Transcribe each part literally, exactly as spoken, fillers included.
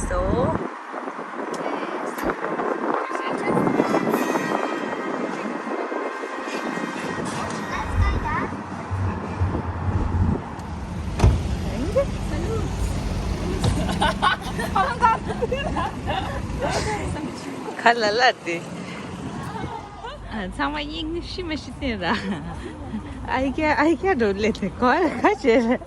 So, ཁ་ལ་ལ་དེ། ཚང་མ་དབྱིན་ཤི་མ་ཤི་ཏེ་ར། ཨའི་ཀྱ་ཨའི་ཀྱ་འགྲོ་ལེ་དེ་གོ་ཁ་ཆེ་ར།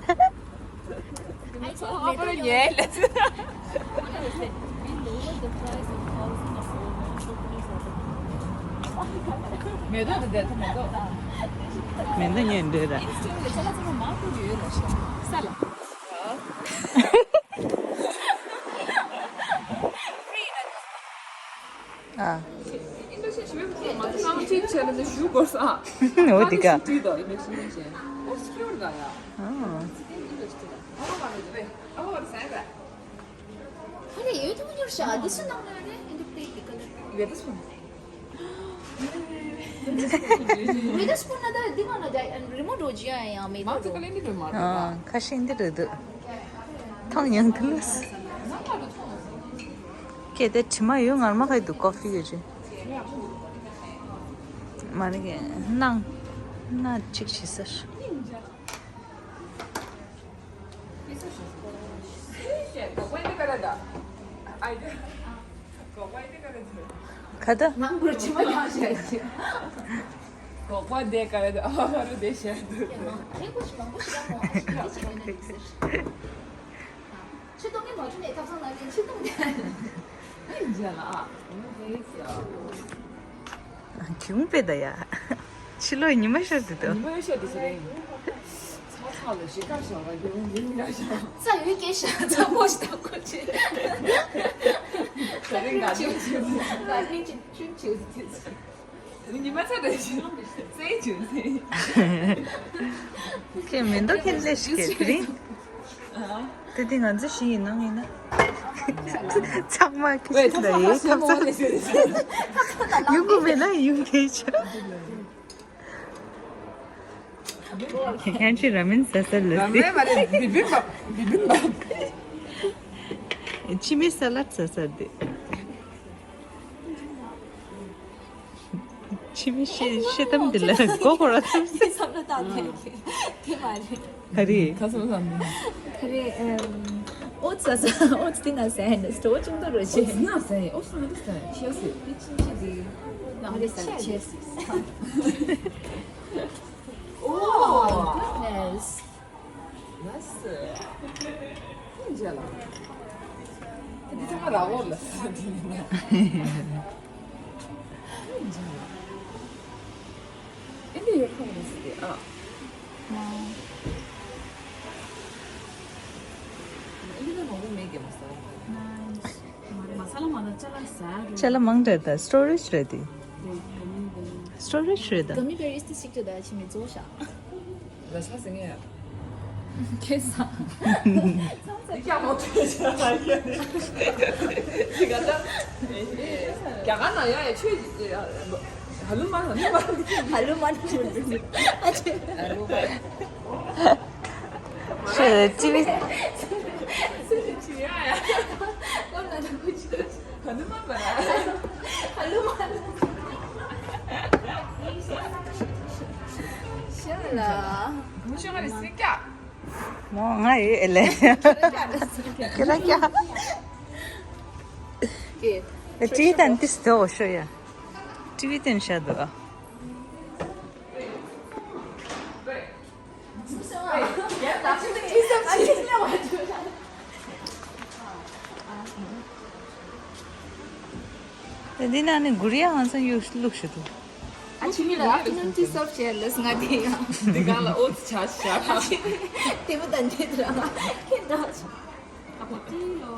མེ་ཏོག་དེ་དེ་མེ་ཏོག་མེ་ཏོག་ཉན་འདོད་ར། ས་ལ། ཨ། འོ་དེ་ག་ཨ། ཁ་ནས་ཡོད་ཐུབ་མྱུར་ཤ་འདི་སུ་ནང་ན་རེད། འདི་པེ་འདི་ཀ་ལ་ཝེ་དེ་སྤུན། ཝེ་དེ་སྤུན་ན་ད་འདི་ང་ན་ད་རི་མོ་འགྲོ་རྒྱུ་ཡང་ཡང་མེད་མ་དུ་ཀ་ལེ་འདི་རེད་མ་རེད། ཨ་ཁ་ཤས་འདི་རེད་འདུག་ཐང་ཡང་དུ་ལུས། ཀྱེ་དེ་དྲི་མ་ཡོད་ངར་མ་ཁ་ཡི་འདུག་ཀོ་ཧྥི་ཡོད་ཅེ། མ་རེད་ཀྱེ་སྣང་སྣ་གཅིག་བྱེད་ཟེར། ཁ་ད། ནང་གུར་ཆུ་མ་ཡང་ཞལ་ཆེ། གོག་པ་དེ་ག་རེ་དུ་ཨ་བ་རུ་དེ་ཞལ་དུ། ཁྱེད་ཀོ་ཞིག་མང་པོ་ཞིག་ཡང་མོ་ཨ་ཞིག་དེ་ཅིག་ཡོད་ན་ཡིན་ཟེར། ཆུ་ཏོག་གི་མ་ཆུ་ནས་ཐབ་ཚང་ལ་ལན་ཆུ་ཏོག་དེ། ཨེ་མཇལ་ཨ། གྱོང་པེ་ད་ཡ། ཕྱི་ལོགས་ཉི་མ་ཤར་དུ་དོ། ཉི་མ་ཤར་དུ་ཟེར་རེད། ཚ་ཚ་ལ་ཞིག་ཀ་ཞག་ལ་གྱོང་ཉི་མ་ཤར། ཚ་ཡོད་སྐད་ཤ་ཚ་པོ་ཞིག་ད་ཁོ་ཆེ། ད་རིང་ག་ཆུ་ཆུ་ད་རིང་ཆུ་ཆུ་ཆུ་ཆུ། ཉི་མ་ཚ་དེ་ཞིག་ཚེ་ཆུ་ཚེ། ཁྱེད་མེ་མདོག་ཁྱེད་ལས་ཞིག་གེ་དེ་རིང་། དེ་དེ་ང་ཚོ་ཞིག་ཡིན་ནང་ཡིན་ན། ཚང་མ་ཁྱི་ཞིག་ལ་ཡིན་ཐབ་ཚང་། ཡོང་གི་མེད་ན་ཡོང་གི་ཆ། ཁྱེད་ཁྱེད་ཆུ་ར་མེན་ཟ་ས་ལ་ར་མེན་མ་རེད། བི་བི་མ་བི་བི་མ། ཕྱི་མི་ས་ལད་ཟ་ས་དེ། ཕྱི་མི་ཤེས་ཤེས་གཏམ་འདི་ལ་མགོ་སྐོར་བ་ཐུབ་སྲིད། བསམ་བློ་བཏང་ནས་དེ་མ་རེད། ག་རེ། ཁ་སང་བསམ་ནས། ག་རེ། ཨོ་ཙི་ཨོ་ཙི་འདི་ན་ཟས་ནས་སྟོ་ཅུང་ཏོ་རོ་ཆེ། ཨོ་ཙི་ན་ཟས་ཨོ་ཙི་ན་འདི་ཟས་ཁྱི་ཟས། འདི་ཅིང་ཅི་འདི་ལ་རེ་ཟས་ཆེ་ཟས། Oh goodness. Nice. ཁྱོད་མཇལ་ལ། འདི་ཚང་མ་ར་འོར་ལ་ཟ་འདི་ཡིན་ན། ཁྱོད་མཇལ་ལ། ཨེ་འདི་ཡོད་ཁོམ་རེད་ཟེར་ཨ། ཨེ་འདི་ན་མང་པོ་མེད་ཀྱི་མ་ཟ། Nice. མ་ས་ལ་མ་ན་ཅ་ལག་ཟ་རུ། ཅ་ལག་མང་དྲགས་ད་སི་ཊོ་རེཇ་རེད་དེ། སི་ཊོ་རེཇ་རེད་ད། Gummy berries དེ་ཞིག་ཏུ་ད་ཕྱི་མི་རྫོགས་ཤག་ལ་ཆ་ཟིན་ངེས། ཁེ་ས། འདི་ཀྱང་མོ་ཐོས་བྱ་ལ་ཡོད་ནི། འདི་ག་ད། རྒྱ་གར་ན་ཡ་ཡ་ཆོས་ཀྱི་ཧ་ལུ་མ་ཧ་ལུ་མ། ཧ་ལུ་མ་ནི་ཆོས་ཀྱི་ཨ་ཆོས། ཧ་ལུ་མ། ཆོས་ཀྱི། ཧ་ལུ་མ་ཧ་ལུ་མ། ཤ་ལ། མོ་ང་ཡོད་ཨེ་ལེ། ཁྱེད་རང་ཀྱ། ཊི་ཝི་དང་ཏིས་དོ་ཤོ་ཡ། ཊི་ཝི་དེན་ཤ་དོ། འདི་ན་ནི་གུ་རི་ཡ་ཧང་སང་ཡོད་ལུགས་ཤིག་འདུག་ཨ་ཕྱི་མི་ལ་ཨབ་ཊར་ནུན་ཊི་སརབ་བྱས་ལས་ང་དེ་ཡང་། འདི་གང་ལ་ཨོ་ཙི་ཆ་ཤ། ཨ་ཕྱི་མི་དེ་མོ་དང་འདྲེ་དེ་རང་ཁྱེད་འདྲ། ཨ་ཕོ་ཏི་ཡོ།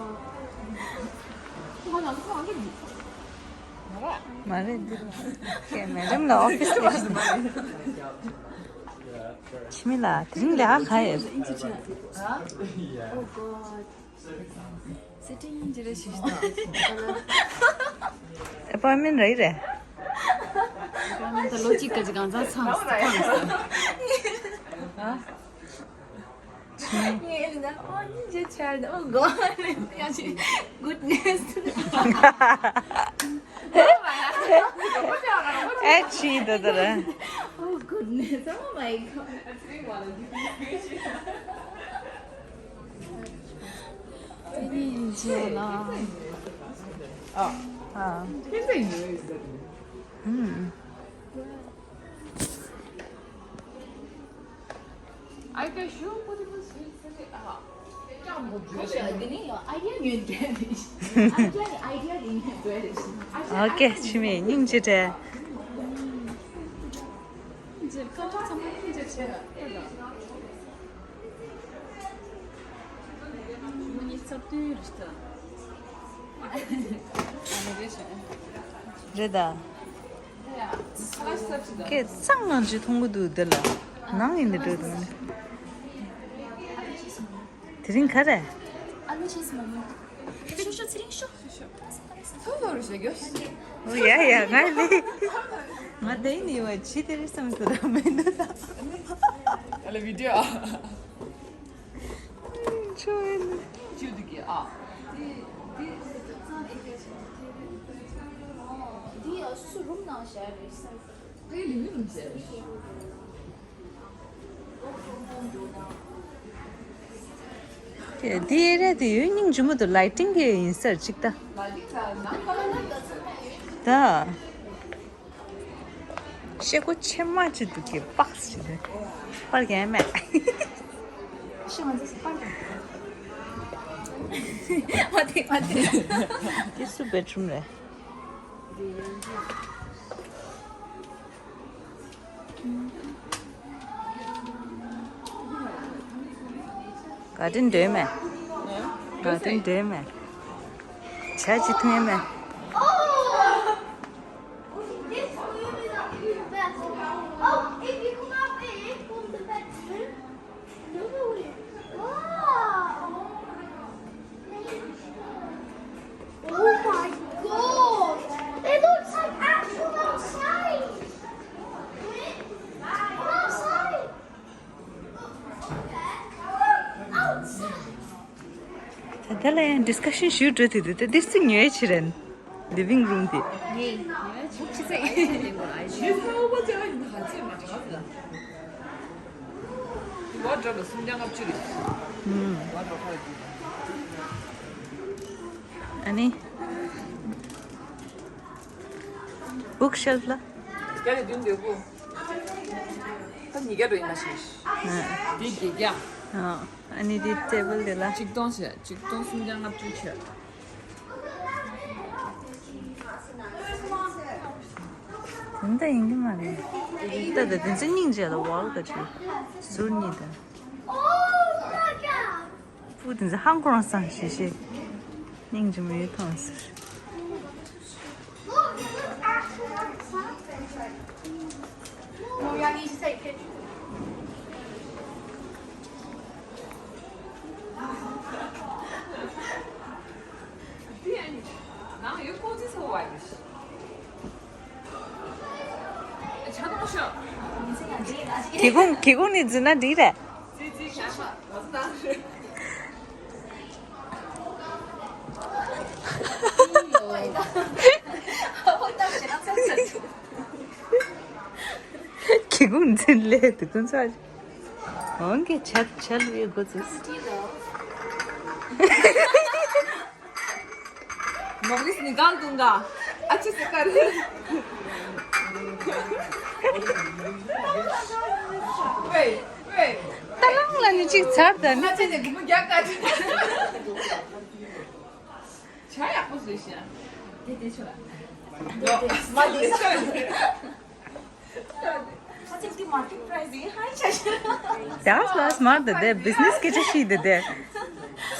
ཁོ་ང་ཁོ་ང་ཁོ་འདི། མ་རེད་འདི། ཁྱེད་མེ་ཌམ་ལ་ཨོ་ཕི་སི་ལ། ཕྱི་མི་ལ་དེ་རིང་ལས་ཀ་ག་ཡོད། Oh God. སེ་ཊིང་ཅི་རེད་ཞིག་ཞིག་དང་། ཨེ་པོའིན་མེན་རེད་རེད། ཨེ་པོའིན་མེན་ད་ལོ་གཅིག་ག་ཅིག་གང་ཚང་ཚང་ཚང་། ཨ། ངས་ད་ཨོ་ཉིན་ཅིག་ཆར་ད་ཨོ་གོ་ཡང་ཅིག་goodness། ཨེ་ཆི་ད་ད་ར། Oh goodness, oh my god. དེ་ནི་རྗེས་ལ། ཨ། ཨ། ཨ། I can show what it was. ཨ། ཨོ་ཁེ། ཆི་མེད་སྙིང་རྗེ་དྲན། རེད་ད། ཁྱེད་གཙང་ནང་ཅིག་མཐོང་གི་འདུག་འདི་ལ། ནང་ཡིན་འདི་འགྲོ་འདུག་དེ་རིང་ག་རེ། ཨ་ལོ་ཆེས་མ་མོ། ཤོ་ཤོ་ཚེ་རིང་ཤོ། ཐུ་ཐུ་རུ་ཞེ་གྱོ། ཨོ་ཡ་ཡ། ང་ལི། ང་དེ་ནི་བ་ཇི་དེ་རེད་བསམ་ཟེར་ར་མེད་འདུག་ད། ཨ་ལ་བི་ཌི་ཡོ། ཆོ་ཡིན། ཅུ་དུ་གི་ཨ། འདི་ཡ་སུ་སུ་རུམ་ནང་བཞག་རེད་བསམ། ཕ་གི་ལི་ཝིང་རུམ་བཞག་རེད། དེ་དེ་རེད་དེ་ཡོད་སྙིང་རྗེ་མོ་འདུག་ལའི་ཊིང་གི་ཡིན་སར་ཅིག་ད། ད། ཤེལ་སྒོ་ཆེན་མ་ཅིག་འདུག་གི་པགས་ཅིག་འདུག་པར་རྒྱག་མེད། ཤི་ང་ཚོ་པར་རྒྱག་མ་དེ་མ་དེ། དེ་སུ་བེད་རུམ་རེད། ག་དྲིན་འདོད་མེད། ག་དྲིན་འདོད་མེད། བྱ་ཅི་ཐུང་ཡ་མེད། Oh my god! It looks like actual outside! Outside! Outside! ད་ལྟ་ལ་ཡང་ཌི་སི་ཀ་ཤན་ཞུ་འགྲོ་དེ་དེ་དེ་སུ་ཉོས་ཕྱིར་རན། ལི་ཝིང་རུམ་དེ། ངས་ཉོས་ཕྱི་ཚེ། ཨ་ནི། བུག་ཤེལ་ཕ་ལ། རྒྱ་ལས་བདུན་འདོད་པོ། ད་ཉིས་བརྒྱ་འགྲོ་ཡིན་ན་ཞེས། འདི་བརྒྱད་བརྒྱ། ཨ་ནི་འདི་ཊེ་བལ་དེ་ལ། ཆིག་སྟོང་བྱས། ཆིག་སྟོང་སུམ་བརྒྱ་ལྔ་བཅུ་བྱས། དེ་འདྲ་ཡིན་གྱི་མ་རེད། ད་ད་དེ་ཚོ་སྙིང་རྗེ་ལ་ཝལ་ག་ཅིག་ཟུར་གཉིས་དང་། སྤུ་དེ་ཚོ་ཧང་ཁོ་རང་སང་ཞེ་ཞེ། སྙིང་རྗེ་མོའི་ཐོང་ཟེར། སྒེའུ་ཁུང་སྒེའུ་ཁུང་ནས་འཛུལ་ན་འགྲིག་རེད། སྒེའུ་ཁུང་འཛིན་ལས་དེ་ཀུན་ཚ། འོང་གི་ཆད་ཆད་བའི་འགོ་ཚུགས། ནོག་རིས་ནི་གང་དུང་ག་ཨ་ཅི་སི་ཀར། ཝེ་ཝེ། ད་ལང་ལ་ནི་གཅིག་ཚར་ད་ནི། ང་ཚེ་ནས་སྒུག་མོ་རྒྱག་ག་ཅི། བྱ་ཡག་པོ་བཟོས་ཤག་དེ་དེ་ཆོ་ལ། མ་དེ་ཆོ་ལ། ཁ་ཚིག་དེ་མར་ཀེཊ་པ་རའི་སི་ཡིན་ཧ་ཡི་ཆ་ཆ། ཡག་ལ་སྨར་ད་དེ་བི་ཛི་ནེ་སི་སྐད་ཆ་བཤད་དེ་དེ།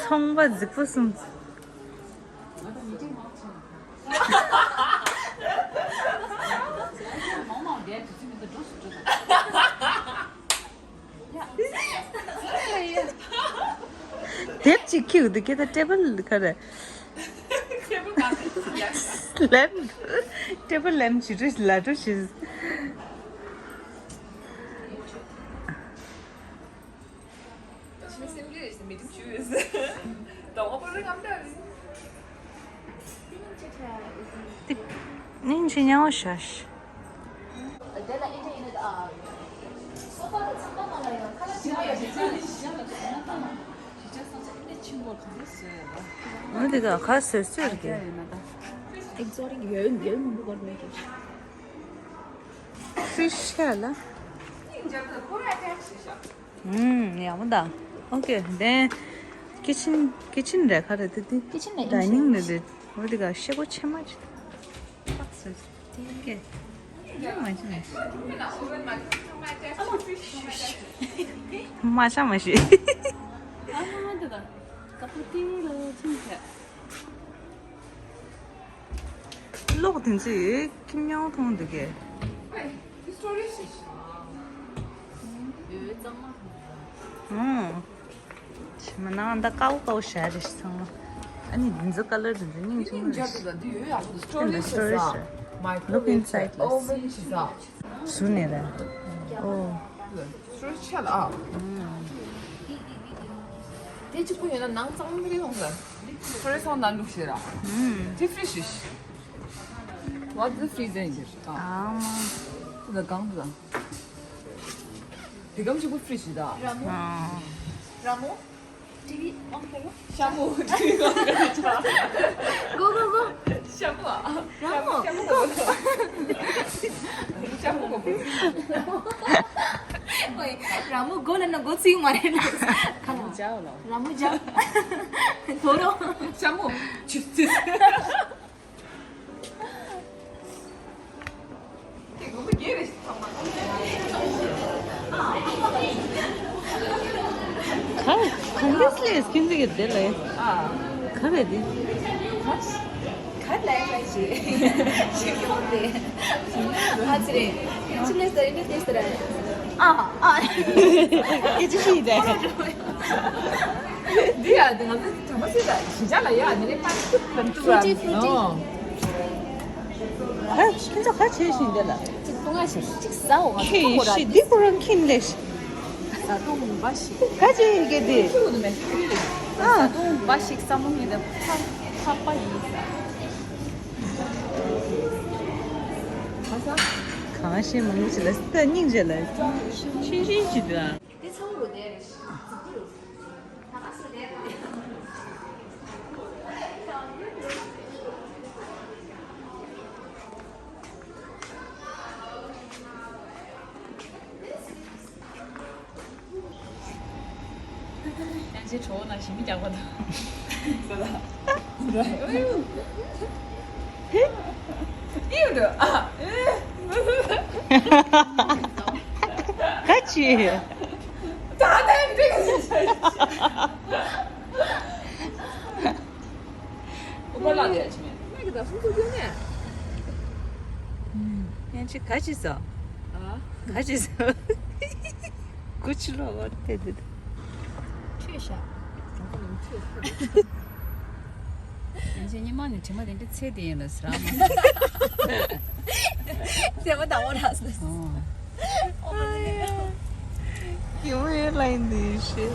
ཚོང་པ་རྫིག་པོ་གསུམ། དེབ་ཅིག་ཁྱེར་འདུག་གི་ད་ཊེ་བལ་ག་རེ། ལེམ། ཊེ་བལ་ལེམ་ཇི་འགྲོ་ལ་འགྲོ་ཞིག། སྙིང་རྗེ་མཉམ་པོ་བྱ་ཞིག་འོ་དེ་ག་ག་སོད་སོད་རེད། ཨེག་ཛོ་ཊིག་ཡོད་ཡོད་མི་འདུག་ག་ལོས་ཀྱི། ཧྥི་ཤི་ཁ་ལ། ཨུམ། ཡག་པོ་འདུག་ཨོ་ཀེ། དེན་ཀི་ཆན། ཀི་ཆན་རེད། ག་རེ་དེ་དེ། ཀི་ཆན་རེད། ཌའི་ནིང་རེད། འོ་དེ་ག་ཤེལ་སྒོ་ཆེན་མ་ཅིག་ཨོ་ཀེ། མ་ཤེས་མ་ཤེས། མ་ཤེས་མ་ཤེས། ཨ་མ་དེ་དང་། ཀ་པོ་ཏི་ར་ཆུང་ཆ། གློག་དེ་ཚོས་ཁྱིམ་ཉུང་མཐོང་འདུག་གས། ཨོ། ཕྱི་མ་ནང་ད་ཀའོ་ཀའོ་ཞལ་རེ་ཚང་མ། ཨ་ནི་འདི་ཚོ་ཀ་ལར་དེ་ཚོ་སྙིང་རྗེ་མོ་རེད། འདི་ཡོད་ཡག་སི་ཊོ་རེ་ཇི་ཟེར་ས། Look inside, let's see. ཟུར་ནས་རེད། ཨོ། ཊོ་རེ་ཇི་ཆ་ལ་ཨ། དེ་གཅིག་པུ་ཡོད་ན་ནང་གཙང་མ་རེ་ཡོང་ས། ཊོ་རེ་ཇི་སོང་ན་འདུག་ཞེས་ར། ཨུམ། དེ་ཕི་རི་ཤི་ཤི། What the freezer in there? ཨ་མ། དེ་གང་དུ་དང་། དེ་གང་གཅིག་པུ་ཕི་རི་ཤི་ད། ར་མོ། ཨ། ར་མོ། ཊི་ཝི་ཨོན་ཁྱེར་རོ། ཤ་མོ། ཊི་ཝི་ཨོན་ཁྱེར་རོ། གོ་གོ་གོ། ཤ་མོ། ར་མོ། ཤ་མོ་གོ། ཤ་མོ་གོ། ཨོའི། ར་མོ་གོ་ལབ་ན་གོ་ཚིག་མ་རེད་ལ། ཁ་ལ། ར་མོ་ཇའོ་ལ། ར་མོ་ཇའོ། དོ་རོ། ཤ་མོ། ཆུ་ཚིལ། ག་གང་གི་སླེབས་ཀྱིན་འདུག་གི་དེ་ལ། ཨ། ག་རེ་དེ། ག་ལ་ཡ་ཞེས་ཞིག་ཡོང་སྟེ། ཨ་ཙི་རེད། ཅི་ལས་ཟེར་འདི་དེ་ཟེར། ཨ་ཨ། སྐད་ཆ་ཤེས་དེ། འདི་ཡ་འདི་ང་ཚོ་དྲ་མ་སུས་ད་ཞི་ཅང་ལ་ཡ་འདི་ནས་ཕར་ཐུག་ལམ་ཐུག་ར། ཕུ་ཊི་ཕུ་ཊི། ཨོ། ཨ། ཁྱེད་ཚོ་ག་བྱེད་བཞིན་དེ་ལ། གཅིག་བཏུང་ང་ཞིག་གཅིག་ཟ་འོ་ང་ཁྱེད་ཚོ་ཡིན་ཁོ་ར་ཤི་འདི་ཁོ་རང་ཁྱིམ་ལས་ཤི། བཟའ་བཏུང་འབའ་ཞིག་ག་བྱེད་ཡིན་གེ་དེ། ཨ། བཟའ་བཏུང་འབའ་ཞིག་བསམ་བློ་ངེས་དེ་ཕ་ཕ་པ་ཡིན་ས། ག་ས། གང་ཤེས་མང་པོ་ཞིག་ལ་ད་སྙིང་རྗེ་ལ། ཆུང་ཆུང་ཞིག་འདུག་ཨ། དེ་ཚང་མ་རུ་དེ་རེད། ཡང་ཅིག་གྲོགས་ན་ཞི་མི་རྒྱག་པ་དང་། ཡིན་འདུག་ཨ། ག་ཅི། ད་ལྟ་ཡང་འགྲིག་གི་ཟེར། ཨོ་པ་ལགས་དེ་ཅི་མེད། མེད་གི་ད་སུམ་ཅུ་སྐྱོན་མེད། ཡང་ཅི་ག་ཅི་ཟ། ཨ། ག་ཅི་ཟ། གུ་ཅི་ལོ་བ་དེ་དེ། ཆོས་ཤ། ཡང་ཅི་ཉི་མ་ནི་དྲི་མ་དེ་འདྲ་ཚེ་དེ་ཡིན་ལ་ཟ་མ། དེ་མ་དང་བ་ར་ཟ། ཨོ། You were like this shit.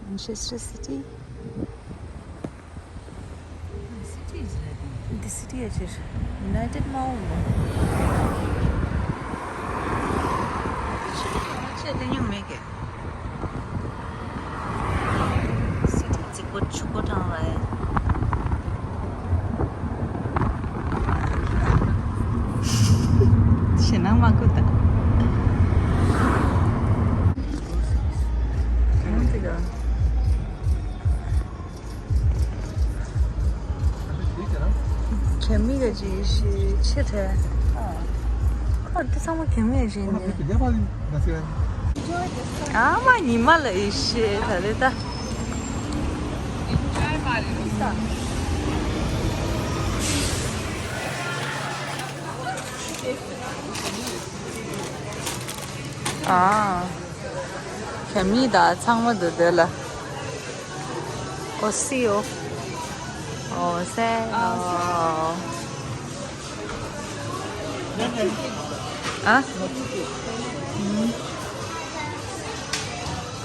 Manchester City. འདི་སི་ཊི་ཡ་ཕྱིར་ཡུ་ནའི་ཊེཌ་མ་འོང་ངོ་། ཆེ་དེ་ཉུང་མེད་ཀྱི། སི་ཊི་རྫིག་པོ་ཕྱུག་པོ་དྲངས་པ་ཡ། ཞེད་སྣང་མ་ཁུག་ད། གད་མིག་ག་ཅིག་ཤི་ཆེ་ཐལ། ཁོ་འདི་ཚང་མ་གད་མིག་ཡིན་ནི། ཨ་མ་ཉི་མ་ལ་ཡི་ཤི་ད་རེད་ད། ཨ། ཁྱེད་མི་དང་ཚང་མ་འདུག་འདོད་ལ། ཨོ་སི་ཨོ། ཨོ་སེ་ཨོ། ཨ།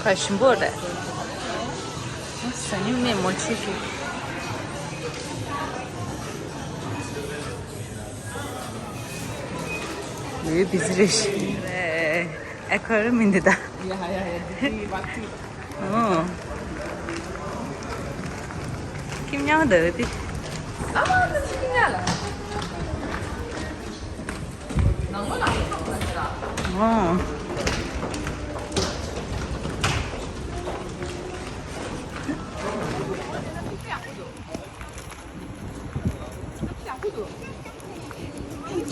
ཁ་ཞིམ་པོ་རེད། ཟ་སྙིང་མེད་མོ་ཆེ་ཞིག་ལུས་བི་ཟི་རེ་ཞིག་རེད། ཨེ་ཁོ་ར་མི་འདི་ད། ཡ་ཡ་ཡ་འདི་བ་ཏི། ཨོ། ཁྱིམ་ཉང་འདི་དེ། ཨ་མ་འདི་ཁྱིམ་ཉང་ལ། ནང་ལོ་ལ་ཡོད་ཁོ་ལ་ཟེར་ཨ། ཨོ།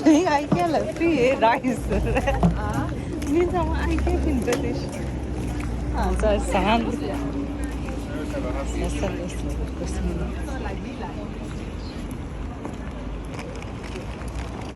དེ་ཨའི་ཀེ་ལ་ཕི་ཡེ་ར་ཡིན་ཟེར། མི་ཚང་མ་ཨའི་ཀེ་ཕིན་པ་དེ་ཤི། ཨ་ཙ་ཟ་ཧན། ཡ་ས་ལེ་སི་ཀུ་སི་མི།